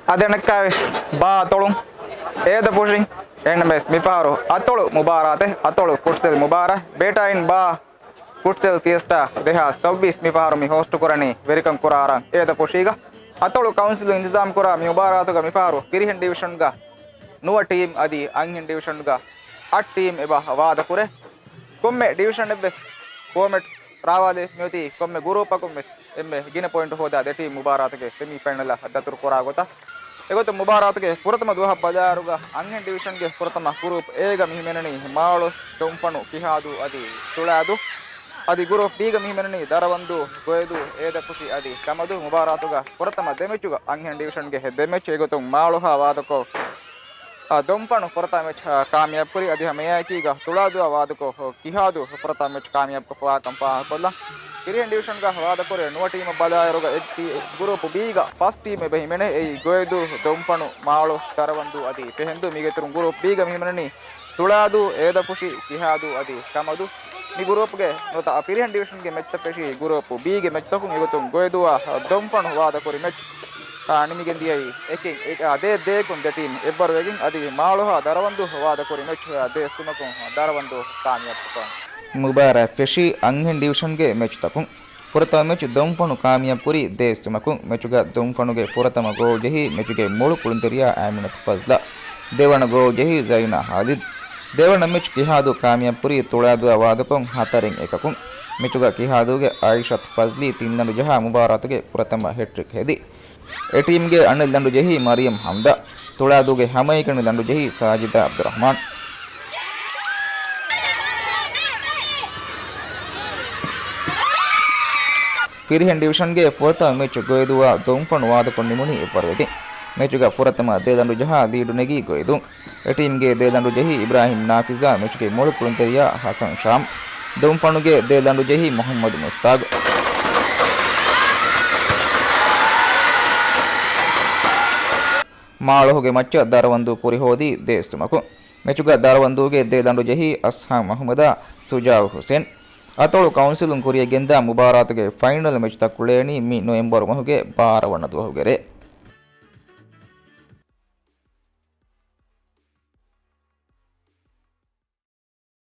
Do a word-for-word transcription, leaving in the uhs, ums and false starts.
އަދި އަނެއްކާވެސް ބާ އަތޮޅުން އޭދަ ފުށިން. އެހެންނަމަވެސް މިފަހަރު އަތޮޅު މުބާރާތެއް، އަތޮޅު ފުޓްސަލް މުބާރާތް، ބޭޓާއިން ބާ ފުޓްސަލް ފިއެސްޓާ ދެހާސް ސައްބީސް މިފަހަރު މި ހޯސްޓު ކުރަނީ ވެރިކަން ކުރާ ރަށް އޭދަ ފުށީގަ. އަތޮޅު ކައުންސިލުން އިންތިޒާމް ކުރާ މި މުބާރާތުގަ މިފަހަރު ފިރިހެން ޑިވިޝަންގަ ނުވަ ޓީމް އަދި އަންހެން ޑިވިޝަންގަ އަށް ޓީމް އެބަ ވާދަކުރޭ. ކޮންމެ ޑިވިޝަނެއްވެސް ފޯމެޓް ރާވާލެވި މިއޮތީ ކޮންމެ ގުރޫޕަކުންވެސް އެންމެ ގިނަ ޕޮއިންޓް ހޯދާ ދެ ޓީމް މުބާރާތުގެ ސެމީ ފައިނަލަށް ދަތުރު ކުރާ ގޮތަށް. އެގޮތުން މުބާރާތުގެ ފުރަތަމަ ދުވަހަށް ބަލާއިރުގަ އަންހެން ޑިވިޝަންގެ ފުރަތަމަ ގުރޫޕް އޭގަ މި ހިމެނެނީ މާޅޮ، ދޮންފަނު، ކިހާދޫ އަދި ތުޅާދޫ. އަދި ގުރޫޕް ބީގަ މި ހިމެނެނީ ދަރަވަންދޫ، ގޮއިދޫ، އޭދަފުށި އަދި ކަމަދޫ. މުބާރާތުގަ ފުރަތަމަ ދެ މެޗުގަ އަންހެން ޑިވިޝަންގެ ދެ މެޗް އެގޮތުން މާޅޮހާ ވާދަކޮށް، އާ، ދޮންފަނު ފުރަތަމަ މެޗް، އާ، ކާމިޔާބުކުރި. އަދި ހަމައެއާއެކީގަ ތުޅާދޫއާ ވާދަކޮށް ކިހާދޫ ފުރަތަމަ މެޗް ކާމިޔާބުކޮށްފަވާކަން ފާހަގަކޮށްލަން. ފިރިހެން ޑިވިޝަންގަ ވާދަކުރި ނުވަ ޓީމަށް ބަލާއިރުގަ އެއް ޓީ-، ގުރޫޕް ބީގަ ފަސް ޓީމް އެބަ ހިމެނޭ. އެއީ ގޮއިދޫ، ދޮންފަނު، މާޅޮ، ދަރަވަންދޫ އަދި ފެހެންދޫ. މީގެ އިތުރުން ގުރޫޕް ބީގަ މި ހިމެނެނީ ތުޅާދޫ، އޭދަފުށި، ކިހާދޫ އަދި ކަމަދޫ. މި ގުރޫޕްގެ ނުވަތަ ފިރިހެން ޑިވިޝަންގެ މެޗްތައް ފެށީ ގުރޫޕް ބީގެ މެޗްތަކުން. އެގޮތުން ގޮއިދޫއާ ދޮންފަނު ވާދަކުރި މެޗް، އާ، ނިމިގެން ދިޔައީ އެކެއް، އެ، އާ، ދޭއް ދޭއްކުން ދެ ޓީމް އެއްވަރުވެގެން. އަދި މާޅޮހާ ދަރަވަންދޫ ވާދަކުރި މެޗް، އާ، ދޭއް ސުމަކުން ދަރަވަންދޫ ކާމިޔާބުކޮށްފަ. މުބާރާތް ފެށީ އަންހެން ޑިވިޝަންގެ މެޗްތަކުން. ފުރަތަމަ މެޗު ދޮންފަނު ކާމިޔާބުކުރީ ދޭއް ސުމަކުން. މެޗުގަ ދޮންފަނުގެ ފުރަތަމަ ގޯލް ޖެހީ މެޗުގެ މޮޅު ކުޅުންތެރިޔާ އައިމިނަތު ފަޒްލާ. ދެވަނަ ގޯލް ޖެހީ ޒައިނާ ހާލިދް. ދެވަނަ މެޗް ކިހާދޫ ކާމިޔާބުކުރީ ތުޅާދޫއާ ވާދަކޮށް ހަތަރެއް އެކަކުން. މެޗުގަ ކިހާދޫގެ އައިޝަތު ފަޒްލީ ތިން ލަނޑު ޖަހާ މުބާރާތުގެ ފުރަތަމަ ހެޓްރިކް ހެދި. އެ ޓީމްގެ އަނެއް ލަނޑު ޖެހީ މަރިޔަމް ހަމްދާ. ތުޅާދޫގެ ހަމައެކަނި ލަނޑު ޖެހީ ސާޖިދާ އަބްދުރަހްމާން. ފިރިހެން ޑިވިޝަންގެ ފުރަތަމަ މެޗު ގޮއިދޫއާ ދޮންފަނު ވާދަކޮށް ނިމުނީ އެއްވަރުވެގެން. މެޗުގަ ފުރަތަމަ ދެ ލަނޑު ޖަހާ ލީޑު ނެގީ ގޮއިދޫ. އެ ޓީމްގެ ދެ ލަނޑު ޖެހީ އިބްރާހިމް ނާފިޒާ، މެޗުގެ މޮޅު ކުޅުންތެރިޔާ ހަސަން ޝާމް. ދޮންފަނުގެ ދެ ލަނޑު ޖެހީ މުހައްމަދު މުސްތާގު. މާޅޮހުގެ މައްޗަށް ދަރަވަންދޫ ކުރި ހޯދީ ދޭއް ސުމަކުން. މެޗުގަ ދަރަވަންދޫގެ ދެ ލަނޑު ޖެހީ އަސްހާމް އަހުމަދާ، ސުޖާއު ހުސެން. އަތޮޅު ކައުންސިލުން ކުރިޔަށް ގެންދާ މުބާރާތުގެ ފައިނަލް މެޗްތައް ކުޅޭނީ މި ނޮވެމްބަރު މަހުގެ ބާރަ ވަނަ ދުވަހުގެ ރޭ.